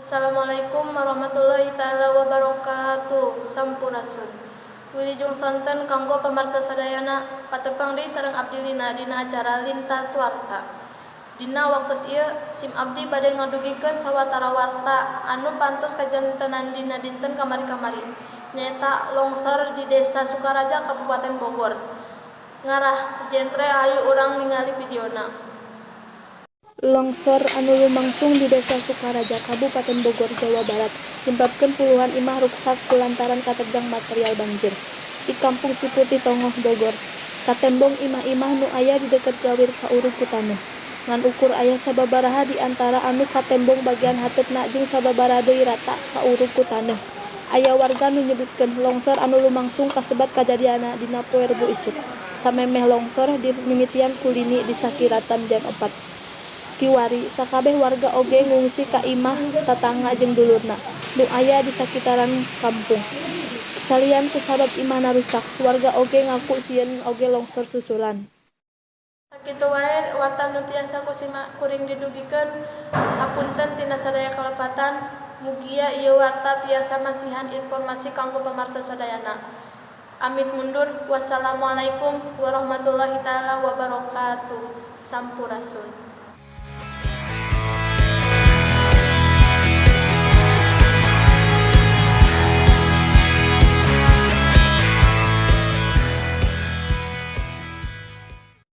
Assalamualaikum warahmatullahi taala wabarakatuh. Sampurasun. Wilujeng sonten kanggo pamarsa sadayana, patepang deui sareng abdi Lina dina acara Lintas Warta. Dina waktos ieu sim abdi bade ngadugikeun sawatara warta anu parantos kajantenan dina dinten kamari-kamari, nyaeta longsor di Desa Sukaraja, Kabupaten Bogor. Ngarah jentre, hayu urang ningali videona. Longsor anu lumangsung di Desa Sukaraja, Kabupaten Bogor, Jawa Barat, nyebabkeun puluhan imah ruksak kulantaran katerjang material banjir. Di Kampung Ciputih Tonggoh, Bogor, katembong imah-imah nu aya di deket gawir kaurug ku taneuh. Ngan ukur aya sababaraha di antara anu katembong bagian hateupna jeung sababaraha deui rata kaurug ku taneuh. Aya warga nu nyebutkeun longsor anu lumangsung kasebat kajadianna dina poe Rebo isuk. Samemeh longsor dimimitian ku lini di sakiratan jam 4 kiwari, sakabeh warga oge ngungsi ka imah tatangga jeung dulurna nu aya di sakitaran kampung. Salian kusabab imahna rusak, warga oge ngaku sieun oge longsor susulan. Sakitu wae warta nu tiasa ku sim kuring didugikeun. Hapunten tina sadaya kalepatan. Mugia ieu warta tiasa masihan informasi kanggo pamarsa sadayana. Amit mundur. Wassalamualaikum warahmatullahi taala wabarakatuh. Sampurasun.